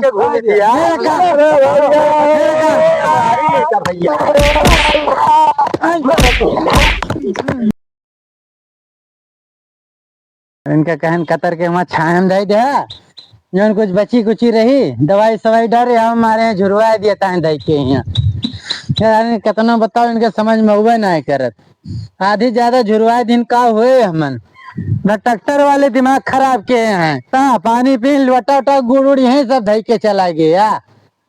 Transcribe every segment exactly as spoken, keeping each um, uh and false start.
के घूम दिया। अरे का? अरे भैया। इनका कहन कतर के वहाँ छाहन धइ दे, जौन कुछ बची कुची रही, दवाई सवाई डारे, हम मारे झुरवाए दिया ताहे धइ के हियाँ। यार, कितना बताओ, इनके समझ में हुए ना करत। आधी ज्यादा झुरवाए दिन का हुए हमन। द ट्रैक्टर वाले दिमाग खराब किए हैं। ता पानी पी, लोटा वोटा, गुड़ उड़ यहीं सब धइ के चला गए या।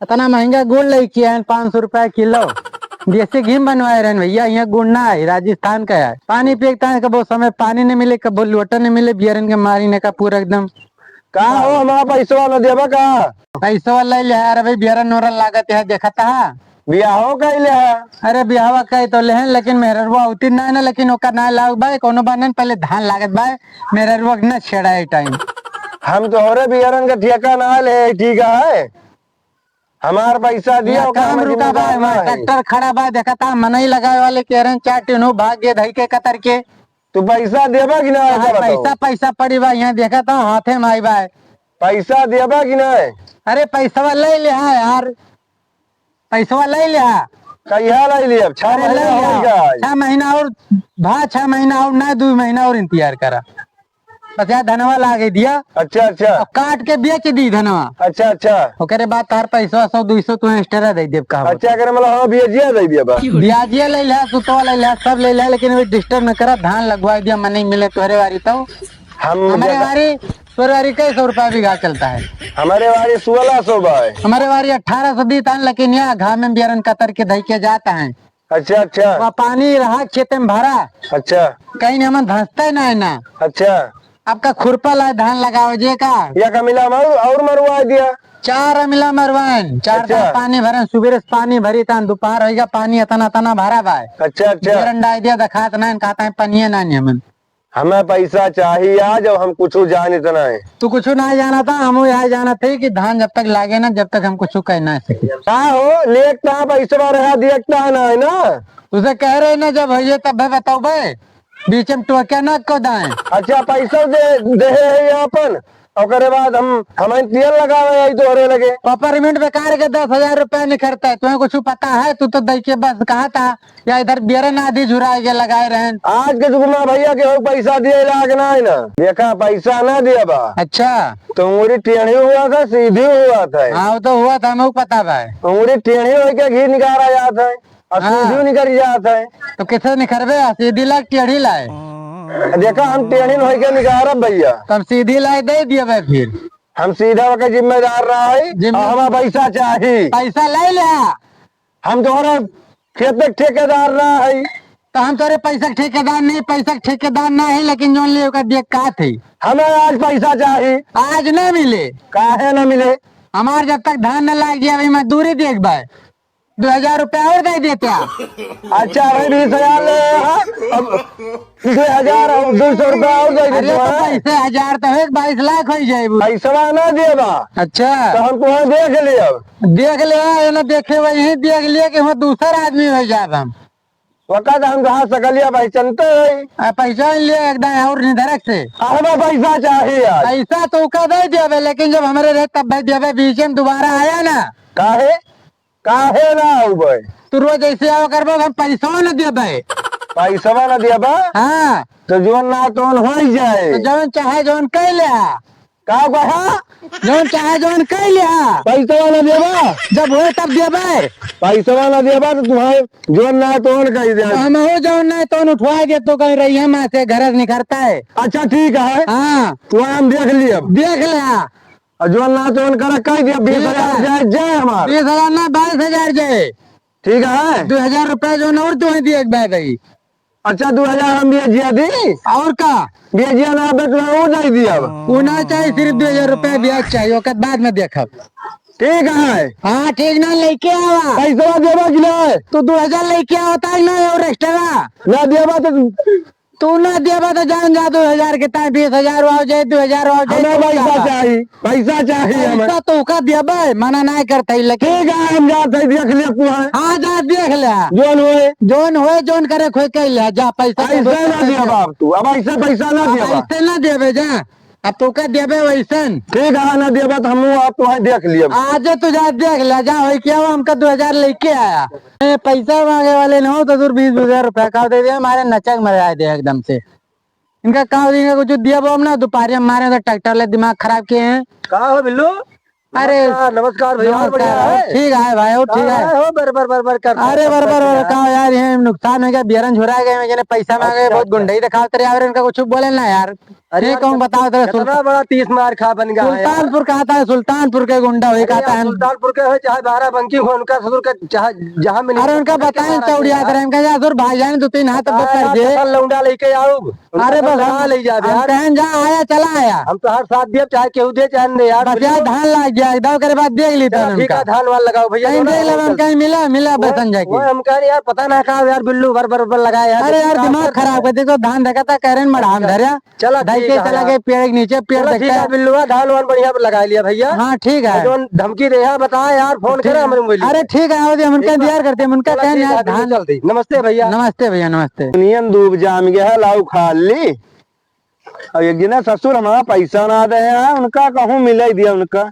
इतना महंगा गुड़ लइके आयन, पाँच सौ रुपया किलो। देसी घी बनवाए रहन भैया, यहाँ गुड़ ना है, राजस्थान का है। पानी पिए के ताहे कबो समय पानी नहीं मिले, कबो लोटा नहीं मिले, बियरन के मारी ने का पूरा एकदम। का हो, हमारा पैसवा न देबा का? पैसवा ले ले यार, अभी बियरन नोरन लागत है, देखत है। बियाहो कइले है? अरे बियाहवा कइ तो लेहन, लेकिन मेहररुआ उती ना है ना, लेकिन ओकर ना लाग बा, कोनो बा नहीं, पहले धान लागत बा, मेहररुआ के ना छेड़ा है टाइम। हम तोहरे बियरन के ठेका ना ले, ठीक है? हमार पैसा दिया, यहाँ ओकर काम हम रुका बा, जिम्मेदार वहाँ ना है। ट्रैक्टर खड़ा बा, देखा था, मनई लगावे वाले कह रहे हैं, चार टीनू भाग गए धई के कतर के। तू पैसा देबा कि ना, हाँ, ऐसा बताओ। पैसा, पैसा पड़ी बा, यहाँ देखा था, हाथे में आई बा। पैसा देबा कि ना? अरे, पैसवा ले ले, हाँ यार, पैसवा ले ले, हाँ। कहिया ले ले? अब छह अरे, महीना ले हो ले, गया है। छह महीना और, भा, छह महीना और ना, दो महीना और इंतजार करा। पचास धनवा लागे दिया। अच्छा, अच्छा। अब काट के बेच दी धनवा। अच्छा, अच्छा। ओकरे बाद तार पैसा सौ दुई सौ तू extra दे देब, कहा अच्छा, अगर मतलब, हाँ, ब्याजिया दे दिया बा। ब्याजिया ले लिया, सुतवा ले लिया, सब ले लिया, लेकिन अभी disturb न करा, धान लगवा दिया, मनई मिले तोहरे वारी तो। हम हमरे जगह वारी, तोहरे वारी कई सौ रुपया बीघा चलता है? हमरे वारी सोलह सौ बा है। हमरे वारी अठारह सौ दी तान, लेकिन यहाँ घाम में बियरन कतर के धई के जाता है। अच्छा, अच्छा। वह पानी रहा खेते में भरा। अच्छा। कहीं हमन धंसते ना है ना। अच्छा। आपका खुरपा लाए धान लगावे जे का? या का मिला हम और, और मरवा दिया। चार अमिला मरवाएन, चार अच्छा। पानी भरन, सुबेरे से पानी भरी तान, दोपहर होइगा, पानी अतना, अतना भरा बा। अच्छा, अच्छा। बियरन डाल दिया, देखात ना है, कहता है, पनिये ना है हमन। हमें पैसा चाहिए आज, अब हम कुछ जानित नहीं। तू कुछ ना जाना था, हम यह जाना थे कि धान जब तक लागे ना, जब तक हम कुछ कह ना सके। का हो, लेखता पैसा रहा, देखता ना है ना? तुझे कह रहे ना, जब होइए तब है बताओ बे, बीच में टोके ना को दाएं। अच्छा, पैसा दे, दे है ये अपन, ओकरे बाद हम, हमें तेल लगावे आई तोहरे लगे। Peppermint बेकार के दस हजार रुपया निकलता है, तुम्हें कुछ पता है? तू तो दई के बस कहा था, या इधर बियरन आधी झुराए के लगाए रहन। आज के जुगमा भैया के हो पैसा दिए लाग ना है ना। देखा, पैसा ना दिया बा। अच्छा। तो उंगली टेढ़ी हुआ था, सीधी हुआ था। हाँ, वो तो हुआ था, हमें पता बा। उंगली टेढ़ी होके घी निकाला जाता है, और हाँ। सीधी निकल जाता है। तो किसे निकलबे? सीधी लाए, टेढ़ी लाए? देखा, हम टेढ़ी होके निकारब भैया। तो हम सीधी लाए दे दिया बा फिर। हम सीधा होके जिम्मेदार रहा है, जिम्मे- और हमारा पैसा चाहिए। पैसा ले लिया। हम तोहरा खेत के ठेकेदार ना है। तो हम तोरे पैसा के ठेकेदार नहीं, पैसा के ठेकेदार ना है, लेकिन जौन ले ओकर देख का थे। हमें आज पैसा चाहिए। आज ना मिले। काहे ना मिले? हमार जब तक धान न लाग जाए, अभी मजदूरी देख बाय। दो हजार रुपया और दे देते आप। अच्छा भाई, बीस हजार ले, हाँ? अब दो हजार और दो सौ रुपया और दे अरे देते तो हैं। पैसे हजार तो है, बाईस लाख हो जाए वो। पैसवा ना देबा। अच्छा। तो हम तुम्हें देख लिया। देख ले, ये ना देखे, वही देख लिया कि वहाँ दूसर आदमी हो जाब हम। वक़्त हम कहाँ सकलिया भाई चलते हैं। आ, पहचान लिया एकदम और निधरक से। आ, हमें पैसा चाहिए आज। पैसा तो का दे देबे, लेकिन जब हमरे रहे तब दे देबे, बीच में दोबारा आया ना। काहे? काहे ना आउबे? तू रोज ऐसे आवा करबो, हम पैसवा न देबे। पैसवा न देबा? हाँ। तो जौन ना तौन होई जाए। तो जौन चाहे जौन कह ले। का कहा? जौन चाहे जौन कह ले। पैसवा न देबा? जब होए तब देबे। पैसवा न देबा तो तुम्हारे जौन ना तौन कह दे। हम हो जौन ना तौन उठवा दे तो कहीं रही है माँ से घर से निकलता है। अच्छा ठीक है। हाँ। तो हम देख लिया। देख ले। और जौन ना तौन कर कह दिया, ठीक है। बीस हजार जाए, जाए हमार। बीस हजार ना, बाईस हजार जाए। ठीक है। दो हजार रुपया जौन और तुम्हें दिए एक बार भाई। अच्छा, दो हजार हम ब्याजिया दी। और का? ब्याजिया ना बे, तुम्हें वो दे दिया अब। वो ना चाहिए, सिर्फ दो हजार रुपया ब्याज चाहिए, ओकर बाद में देखब। ठीक है। हाँ, ठीक ना, लेके आवा। पैसा देबा कि नहीं? तू दो हजार लेके आवता है ना, और extra? ना देबा तो तू ना देबा तो जान जा, दो हजार के ताई बीस हजार हो जाए, दो हजार हो जाए, हमें तो पैसा का? चाहिए, पैसा चाहिए हमें। पैसा तो का देबे, मना ना करते ही, लेकिन ठीक है, हम जाते हैं, देख ले तू है। हाँ, जा देख ले। जौन होए। जौन होए, जौन करे, खोए कह ले, जा पैसा पैसा देबे, ना पैसा दिया देबे। बाप तू, अब ऐसे पैसा ना अब दिया बाप। ऐसे ना देबे, जा। अब तोका देबे वैसन। ठीक है, ना देबा तो हमहू आप तोहे देख लियब। आजे तू जा देख ले, जा होई क्या, हमका दो हजार लेके आया। ए, पैसा माँगे वाले न हो तो दूर बीस हजार रुपया का दे दिया, हमारे नचक मर जाए दे एकदम से। इनका का हो, इनका कुछ दिया वो हम ना, दोपहर में मारे तो ट्रैक्टर ले दिमाग खराब किए हैं। का हो बिल्लू? अरे, नमस्कार, नमस्कार भैया, और बढ़िया नमस्कार, है? ठीक है भाई, और ठीक है। हो, बर, बर, बर, बर करता अरे, है, बर, बर, बर, का यार, ये नुकसान हो गया, बियरन झुरा गए, मैं कहने पैसा माँगे, अच्छा, बहुत अच्छा। गुंडई दिखावत रहे, और इनका कुछ बोले ना यार। अरे ये यार, कौन बताओ तेरा कितना सुल्तान-, बड़ा तीस मार खा बन गया है यार। सुल्तानपुर का आता है, सुल्तानपुर के गुंडा वही अरे कहता यार, है। सुल्तानपुर के हो चाहे बाराबंकी हो, उनका ससुर का चाहे जहाँ मिले अरे उनका बताए चौड़िया तरह, इनका यार ससुर भाई जान दो तीन हाथ बताए बस कर यार, दे। फसल लौंडा लेके आऊब। अरे बस लगा हम, ले जा हम यार। कहें जा आया, चला आया। हम तो हर साथ दिया, चाहे केहू दे, चाहे नहीं यार, बस यार, बिल्कुल। धान लाग गया, एकदम करे बाद देख ली चला, था ठीक उनका। है, धान वान लगाओ भैया, कहीं दोनों देख ले, धान हम चल। कहीं मिला, मिला वो, बसन जाके। वो हम कहें यार, पता ना का यार, बिल्लू भर, भर, भर लगाया यार, अरे यार, दिमाग खराब कर दे, तो धान देखा था, करेंट मढ़ाम धरा। चला, डाइके ठीक है चला यार। गए पेड़ के नीचे, पेड़ चला, ठीक देखा है, है। बिल्लुआ, धान वान बढ़िया लगा लिया भैया। हाँ, ठीक है। जौन धमकी दे है, बता यार, फोन ठीक करे है। हमरे मोबाइल अरे, पे। ठीक है, आओ दे, हम उनका ठीक बा। इंतजार करते हैं, हम उनका चला, कहन ठीक यार, है, बिल्लू, धान। चल दी। नमस्ते भैया। नमस्ते भैया, नमस्ते। नियन दूब जाम गया है, लाऊ खा ली। अब एक जने ससुर हमारा पैसा ना दे हैं, उनका कहूँ मिले दिया उनका।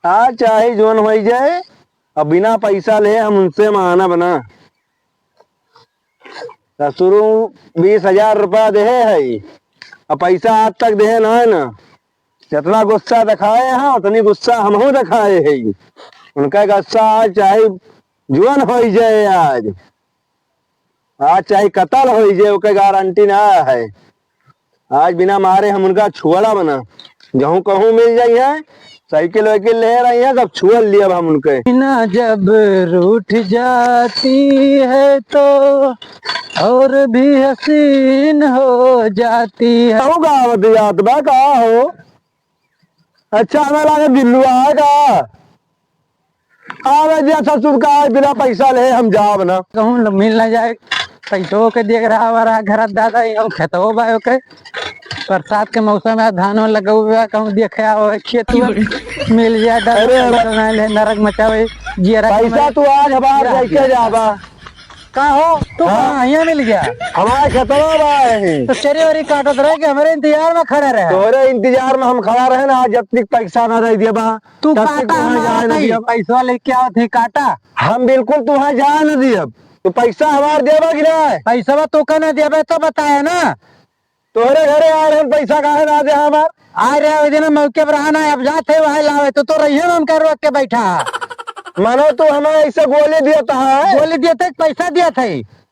आ, चाहे जौन होई जाए, अब बिना पैसा ले हम उनसे मानब ना। ससुरू बीस हजार रुपया देहे है, अब पैसा आज तक देहे ना है ना। जितना गुस्सा दिखाए हैं, उतनी गुस्सा हमहू दिखाए है। उनका गुस्सा आज चाहे जुआन होई जाए आज। आज चाहे कतल होई जाए, ओके गारंटी ना है। आज बिना मारे हम उनका छुअला बना। जहूँ कहूँ मिल जाई है, साइकिल वाइकिल ले रही है, सब छुअल लिया हम उनके। ना जब रूठ जाती है तो और भी हसीन हो जाती है। कहूँ गावत जात बा का हो? अच्छा, हमें लागे बिल्लू आए का? आवे जे ससुर का आए, बिना पैसा ले हम जाब ना। कहूँ ल-, मिल ना जाए, पैसो के देख रहा हमारा घर दादा, ये खेतवो बा ओके। बरसात के मौसम है, धानो लगौबे बा, कहूँ देखे आओ खेत में, मिल जाए दादा, अरे, पैसो ना ले, नरक मचावे, जियरा पैसा में तू आज हमार जियरा लेके जाबा। का हो? तू हाँ? कहाँ? यहाँ मिल गया? हमारे खेतवा में आए हैं। तो चरी वरी काटत रहे कि हमारे इंतजार में खड़ा रहे? तोहरे इंतजार में हम खड़ा रहे ना, आज जब तक पैसा ना दे दिया बा, तू तब तक काटा तुम्हें हमारा जाए ना नहीं, दिया। पैसवा लेके आओ थे काटा। हम बिल्कुल तुम्हें जाए ना दियब। तू पैसा हमार देबा कि ना? पैसवा तू का ना देबे तो बताया ना। तोहरे घरे आ रहे हैं, पैसा काहे ना दे हमार? आ रहे हो, दिन मौके पर रहना है, अब जाते हैं वहाँ लावे, तो, तो रहिए ना उनका रोक के बैठा। मानो तू हमें ऐसे गोली दिया था, गोली दिया था, पैसा दिया था।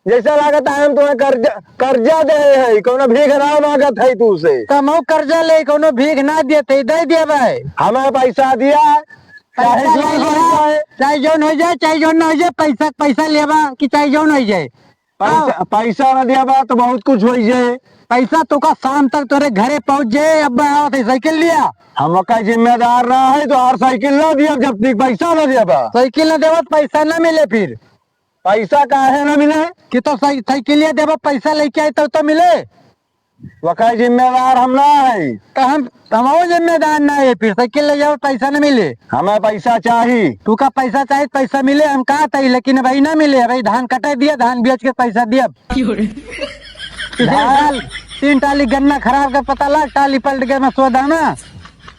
जैसा लागत है हम तुम्हें कर्जा, कर्जा दे है, कौनो भीख ना मांगत है तू से। तो हम कर्जा ले, कौनो भीख ना दिए थे, दे दिए भाई। हमें पैसा दिया, चाहे पैसा जो ले हो लिया, जाए। चाहे जौन हो जाए, चाहे जौन ना हो जाए, पैसा, पैसा लेबा कि चाहे जौन हो जाए। पैसा, हाँ। पैसा ना दिया बा तो बहुत कुछ हो जाए। पैसा तो का शाम तक तोरे घरे पहुंच जाए। अब आवत है साइकिल लिया। हम का जिम्मेदार ना है तो हर साइकिल ना दिया जब तक पैसा ना दिया बा। साइकिल ना देवा तो पैसा ना मिले फिर। पैसा काहे ना मिले? कि तो साइ-, साइकिल लिया देवा, पैसा लेके आए तब तो मिले। वका जिम्मेदार हम ना है। तो हम, हम वो जिम्मेदार ना है, फिर साइकिल ले जाओ, पैसा न मिले। हमें पैसा चाही। तू का पैसा चाही, पैसा मिले, हम कहा था, लेकिन भाई ना मिले, भाई धान कटे दिया, धान बेच के पैसा दिया। पिछले धान साल तीन टाली गन्ना खराब के पता लाग, टाली पलट गया, मैं सौ दाना।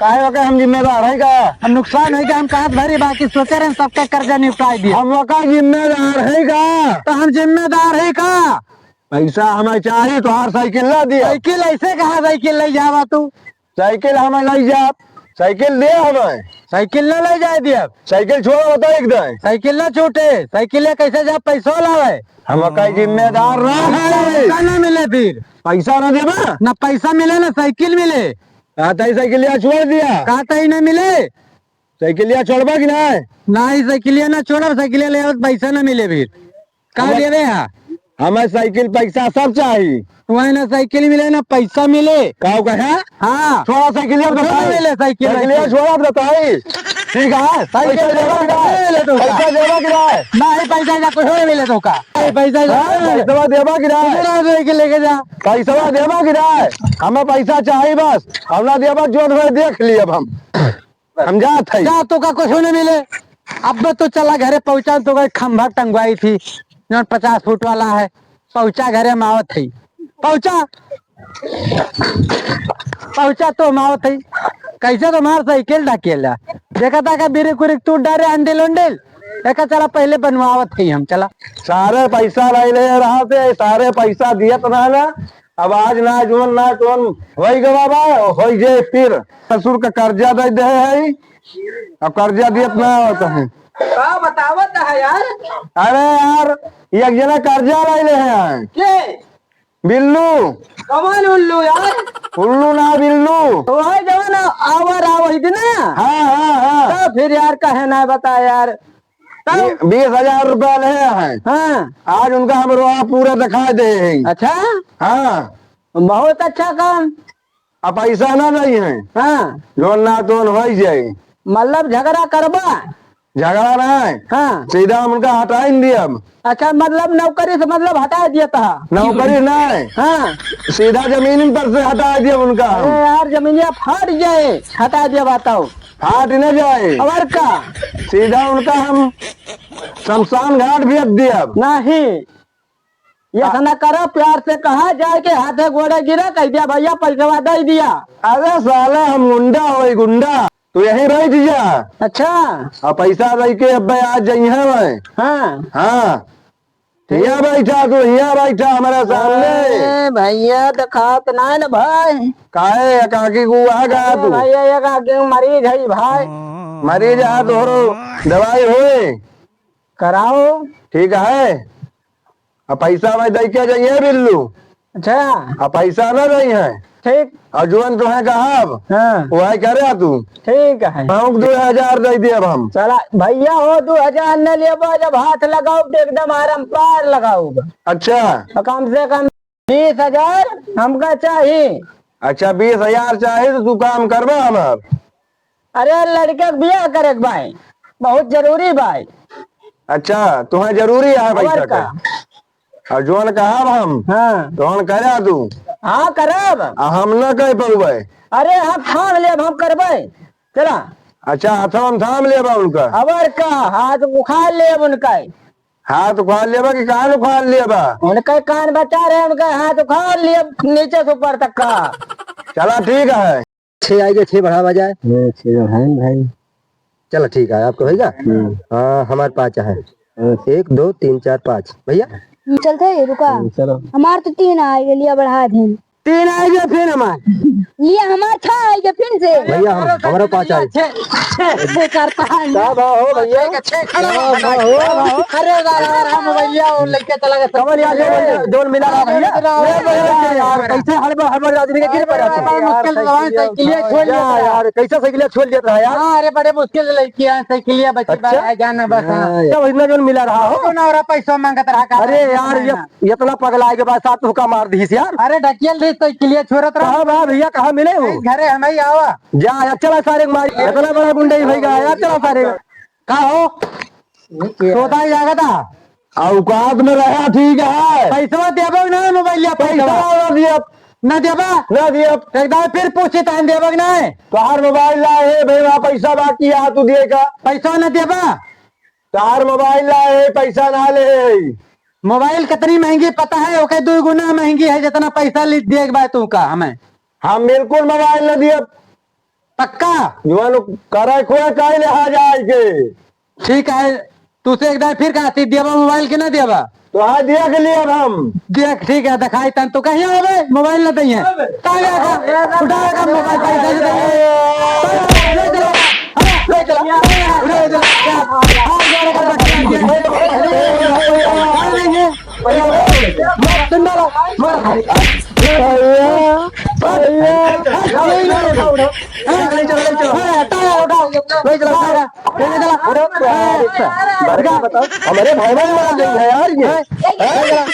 काहे वका हम जिम्मेदार है का? हम नुकसान है का, हम कहा भरी, बाकी सोचे रहे सबका कर्जा निपटाई दिया। हम वका जिम्मेदार है का? तो हम जिम्मेदार है का? पैसा हमें चाही, तोहार साइकिल ला दिया। साइकिल ऐसे कहाँ साइकिल ले जावा तू? साइकिल हमें ले जा, साइकिल दे हमें। साइकिल ना ले जाए दिया। साइकिल छोड़ा होता एकदम। साइकिल ना छूटे, साइकिल ले कैसे जा पैसा लावे? हम कहीं जिम्मेदार ना है। पैसा ना मिले फिर। पैसा ना देबा? ना पैसा मिले ना साइकिल मिले। कहता ही साइकिल यहाँ छोड़ दिया। कहता ही ना मिले। साइकिलिया छोड़बा कि ना? नहीं, साइकिलिया ना छोड़ब, साइकिलिया ले आवत पैसा ना मिले फिर। का हमें, लेवे हा? हमें साइकिल पैसा सब चाही। वही ना साइकिल मिले ना पैसा मिले। का कहे? हाँ। छोड़ा साइकिलिया कुछ बताई। नहीं मिले साइकिल, साइकिलिया साइकिल। छोड़ा बताई। ठीक है, साइकिल पैसा देबा कि ना? नहीं मिले तो का? पैसा देबा कि ना? नहीं, पैसा ना कुछ नहीं मिले तो का? नहीं, पैसा ना हाँ, कुछ नहीं मिले। पैसा देबा कि ना? कुछ ना साइकिल लेके जा। पैसा देबा कि ना? हमें पैसा चाही बस। हम ना देबा, जो है देख ली अब हम। हम जात हई। जा, तोका कुछ न मिले। अब तो चला घरे पहुँचा, तोका खंभा टंगवाई थी, जौन पचास फुट वाला है। पहुँचा घरे में आवत हई। पहुँचा। पहुँचा तो हम आवत है, कैसे तुम्हार साइकिल ढकेला? देखा था का बिरिक उरिक टूट डारे, हैंडल उंडल। देखा चला पहले बनवावत है हम, चला। सारे पैसा लै ले रहा थे, सारे पैसा दियत ना ना। अब आज ना जोन ना तोन होई गवा बा, होई जे फिर। ससुर का कर्जा दे दे है, अब कर्जा दियत ना होत है। का बतावत है यार? अरे यार, एक जना कर्जा लै ले है। के? बिल्लू। कौन उल्लू यार? उल्लू ना, बिल्लू। तो है जवन आवर आवही दिन ना? हाँ, हाँ, हाँ। तो फिर यार, कहे ना बता यार। तब? बी-, बीस हजार रुपया ले हैं। हाँ। आज उनका हम रोआ पूरा दिखा दे हैं। अच्छा? हाँ। बहुत अच्छा काम। अब पैसा ना नहीं है। हाँ। जोन ना तोन होई जाए। मतलब झगड़ा करबा? झगड़ा ना है। हाँ। सीधा हम उनका हटाई दियब। अच्छा, मतलब नौकरी से मतलब हटा दिया था? नौकरी ना है। हाँ। सीधा जमीन पर से हटा दियब उनका हम। अरे यार, जमीनिया फाट जाए, हटा दिया बताओ। फाट न जाए। और का? सीधा उनका हम शमशान घाट भेज दियब। नहीं। ये आ- ऐसा ना करा, प्यार से कहा जाए के हाथे गोड़े गिरा, कह दिया, "भैया, पैसवा दे दिया।" अरे साला, हम गुंडा होई, गुंडा। तू यहीं रह जा। अच्छा। आ पैसा दे के अब्बे आज जइहे भाई। हाँ। हाँ। हिया बैठा तू, हिया बैठा हमारे सामने। अरे भैया, दिखात ना न भाई। काहे, एकाकी को आ गया अरे तू? भैया, एकाकी मरीज है भाई। मरीज है, तोहरो दवाई होए। कराओ। ठीक है। अब पैसा मैं दे के जाइए बिल्लू। अच्छा। अब पैसा ना दे है। ठीक। और जोन तुहे कहब, हाँ। वही करे तू। ठीक है। हमको दो हजार दे दिए अब हम। चला, भैया हो, दो हजार न लेबा, जब हाथ लगाओ तो एकदम आराम पार लगाओ। अच्छा। तो कम से कम बीस हजार हमका चाही। अच्छा, बीस हजार चाही तो तू काम करबा हमार? अरे, लड़के के बियाह करे के बाय, बहुत जरूरी बाय। अच्छा, तुम्हें जरूरी है और पैसा का? का? और जोन कहब हम, हाँ। तोन करा तू? हाँ, करब। आ हम न कह पउबे। अरे, हम ठान लेब, हम करबे। चला। अच्छा, हाथों हम थाम लेबा उनका। अबर का, हाथ उखाड़ लेब उनका। हाथ उखाड़ लेबा कि कान उखाड़ लेबा? उनका कान बचा रहे, उनका हाथ उखाड़ लेब, नीचे से ऊपर तक का। चला, ठीक है। छह आएगा, छह बढ़ावा जाए। छह है भाई। चला, ठीक है, आपका होइगा? हम्म। हाँ, हमारे पाँच है। हाँ। एक, दो, तीन, चार, पाँच। भैया? चलते हैं, रुका। हम्म, चलो। हमार तो तीन आएगा, लिया बढ़ा दें। तीन आएगा फिर हमार। लिया हमार छह आएगा फिर से। भैया, हम, हमारा पाँच आए। छह, छह, छह करता है। का भाव हो भैया? छह, छह, खड़ा हो, खड़ा हो। अरे, राम, राम, राम, भैया, वो लेके चला गया। कमल यार, जो, जो मिला रहा भैया। अरे, अरे, अरे, यार, कैसे हड़बड़, हड़बड़ आदमी के गिर पड़ा था। अरे, मुश्किल से साइकिलिया छोड़ लिया था यार। कैसे साइकिलिया छोड़ लिया था यार? हाँ, अरे, बड़े मुश्किल से लेके आए, साइकिलिया बची बा, अच्छा? जाना बस, हाँ। हाँ, यार। क्या भैया, जो मिला रहा हो? तो ना हो रहा, पैसा मांगत रहा, कहा अरे यार, ये इतना पगला के बाद साथ धोखा मार दीस यार। अरे ढकेल दीस तो किलिया छोड़त रहा। कहाँ बा भैया, कहाँ मिले हो? घरे हम ही आवा। जा यार, चला सारे के मारी। इतना बड़ा गुंडा ही भैया यार, चला सारे। का हो? सोता ही जागा था। औकात में रहा, ठीक है। पैसा देबो ना मोबाइल या पैसा पैसा? ना दिया। ना देबा? ना दिया। एक दाव फिर पूछी तहन देबो कि नहीं? तोहार मोबाइल ला है भाई, वहाँ पैसा बाकी है, तू दिए का? पैसा ना देबा? तोहार मोबाइल ला है, पैसा ना ले है। मोबाइल कितनी महंगी पता है? ओके दो गुना महंगी है, जितना पैसा ले दिए के बाद तू का हमें। हम बिल्कुल मोबाइल ना दिए। पक्का? जवान करे खोए काहे ले आ जाए के। ठीक है, तू से एक दाई फिर कहा थी, देबा मोबाइल के ना देबा? तो हाँ, देख लिए अब हम। देख, ठीक है, दिखाई तन तो कहीं आवे, मोबाइल ना दइए। कहाँ गया था? उठा रखा मोबाइल, पैसा नहीं दइए। ले चलो, ले चलो, उठा ले चलो। हाथ जोड़ के बैठा है। कहाँ नहीं है? सुन डालो, मार। भैया, भैया। ले चलो, ले चलो। हाँ, उठाओ, उठाओ। ले चलो, उठाओ। अरे, अरे, बताओ, हमारे भाई भाई मार देंगे यार ये। हैं? हैं?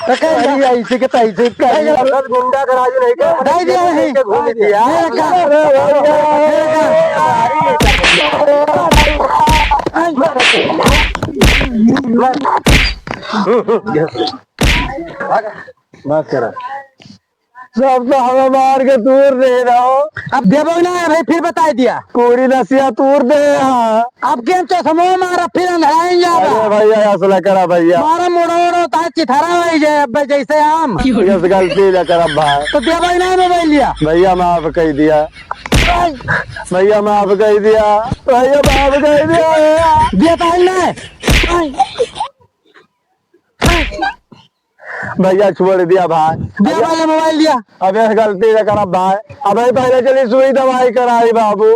तो कह दिया, इसी के तैसे कर दिया। गुंडा का राजू नहीं क्या? दे दिया नहीं। घूम दिया। अरे, का? अरे, का? बस करो। सब तो हमें मार के तूर दे रहो। अब देबो ना है भाई, फिर बताई दिया। पूरी नसिया तूर दे, हाँ। अब गेम तो समूह मारा, फिर अंधराइन जाबा। अरे भैया, ऐसा ना करा भैया। मारा मोड़ो मोड़ो, तार चिथरा होई जाए अब जैसे आम। यस गलती ना करब भाई। तो देबो ना मोबाइल लिया। भैया माफ कई दिया। भैया माफ कई दिया। भैया माफ कई दिया। देता है ना। भैया छोड़ दिया भाई। दिया भैया। भैया मोबाइल दिया। अबे गलती ना करब भाई। अबे पहले चली सुई दवाई कराई बाबू।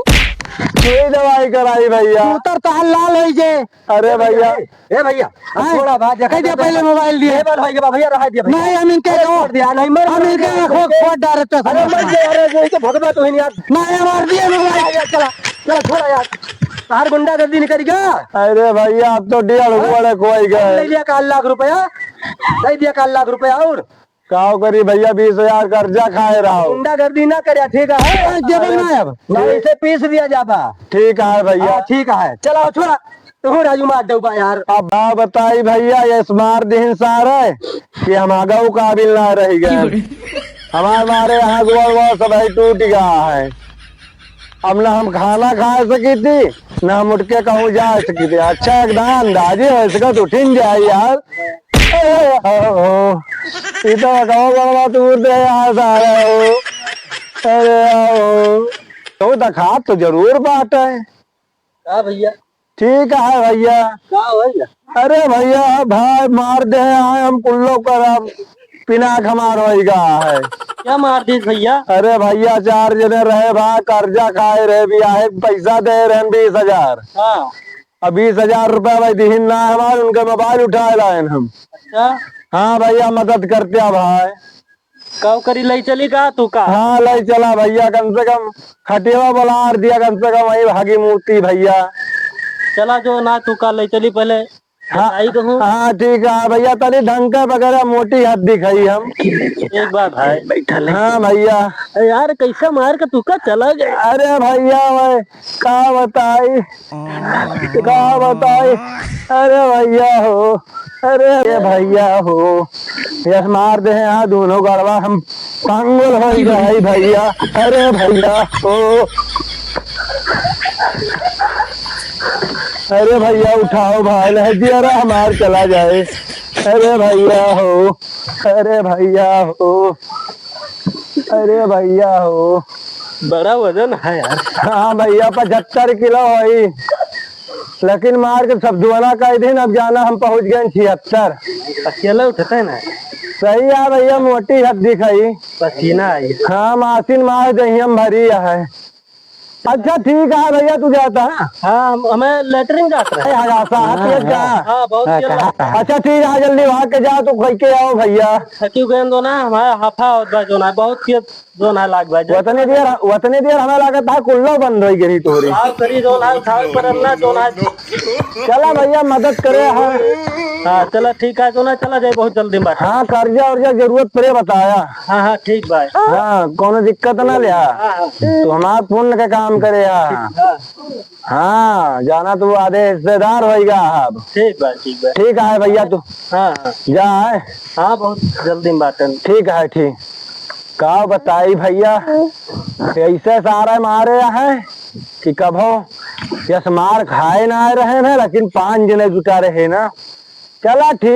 सुई दवाई कराई भैया। उतर तहन लाल होई जे। अरे भैया। ए भैया, अब हैं? छोड़ा बात, कह दिया पहले मोबाइल दिया। ए बात भाई के बा भैया, रहा दिया भैया। नहीं, हम इनके अरे को, छोड़ दिया, नहीं मर हम मर इनके गया, को ओके। खोद डारे तो अरे समझ मर में। गया, अरे यही तो भगवा तो ही नहीं यार। नहीं, हमार दिए मोबाइल। भैया, चला, चला, छोड़ा यार। तार गुंडागर्दी निकल गया। अरे भैया, अब तो डेढ़ हाँ? हुआ कोई गए। ले लिया का लाख रुपया, दे दिया का लाख रुपया और। काव करी भैया, बीस हजार कर्जा खाए रहो। गुंडागर्दी ना करे, ठीक है? अरे, देबे ना अब। ना, इसे पीस दिया जाबा। ठीक है भैया। हाँ, ठीक है। चला, छोड़ा। तू राजू मार देबा यार। अब बा बताई भैया, ये मार दिहिन सारे कि हम आगऊ काबिल ना रह गए। हमार मारे यहाँ गोड़ वोड़ सब ही टूट गया है। अब ना हम खाना खा सकी थी, ना हम उठ के कहूँ जा सकी थी। अच्छा, एकदम अंदाजे हो सका तो उठिन जाए यार। अरे, ओ, ई तो कहो बड़वा तूर दे यार सारा हो। अरे, ओ, तो दिखा तो जरूर बात है। का भैया? ठीक है भैया। का भैया? अरे भैया, भाई मार दे हैं, हम कुल्लो करब, पिनाक हमार होई गा है। क्या मार दी भैया? अरे भैया, चार जने रहे भाई, कर्जा खाए रहे, बियाहे पैसा दे रहे बीस हजार। हाँ। अब बीस हजार रुपया भाई दिहिन ना हमार, उनके मोबाइल उठाए लायन हम। अच्छा। हाँ भैया, मदद करते हैं भाई। काव करी, लई चली का तू का? हाँ, लई चला भैया, कम से कम खटियावा बलार दिया, कम से कम वही भागी मूती भैया। चला जो ना तू का लई चली पहले। हाँ, बताई कहूँ। हाँ, ठीक है भैया, तनी ढंग का वगैरह मोटी हाथ दिखाई हम। एक बार भाई। बैठा ले। हाँ भैया। अरे यार, कैसे मार के तू का चला गए? अरे भैया, वह का बताई, का बताई? अरे भैया हो, अरे भैया हो, यस मार दे हैं यहाँ दोनों गड़वा, हम पांगल हो गए भैया। अरे भैया हो, अरे भैया उठाओ भाई, नहीं दिया रहा हमार चला जाए। अरे भैया हो, अरे भैया हो, अरे भैया हो। बड़ा वजन है यार। हाँ भैया, पचहत्तर किलो है, लेकिन मार के सब दुआना कह दिन। अब जाना हम पहुँच गए छिहत्तर। अकेला उठते हैं ना। सही है भैया, मोटी हड्डी खाई। पसीना आई। हाँ, मासिन मार दही हम भरी है। अच्छा ठीक है भैया, तू जाता है? हाँ, हम, हमें लेटरिन जात रहे। अरे, हगासा, हाँ, पियत जा। हाँ, बहुत हाँ, पियल कहा था। अच्छा ठीक है, जल्दी भाग के जा, तू खई के आओ भैया। थकी गए दो ना, हमारा हाफा होत बा जो ना, बहुत पियत जो ना लाग बा जो। वतने देर, वतने देर हमें लागत है कुल्लो बंद होई गई तोरी। हाँ, करी जो ना, उठावे पड़ल ना जो ना। चला भैया, मदद करे, हाँ। हाँ, चला ठीक है जो ना, चला जाए, बहुत जल्दी में बात। हाँ, कर्जा उर्जा जरूरत पड़े बताया। हाँ, हाँ, ठीक भाई। हाँ, कोनो दिक्कत ना ले। हाँ, हाँ। तू हमार पुण्य के काम करे है। हाँ। हाँ, जाना तू आधे हिस्सेदार होइगा अब। ठीक बा, ठीक बा। ठीक है भैया, तू हाँ, हाँ। जा है। हाँ, बहुत जल्दी में बाटन। ठीक है, ठीक। का बताई भैया, ऐसे सारे मारे हैं कि कभो यस मार खाए ना आए रहे हैं, लेकिन पाँच जने जुटा रहे ना। चला ठीक।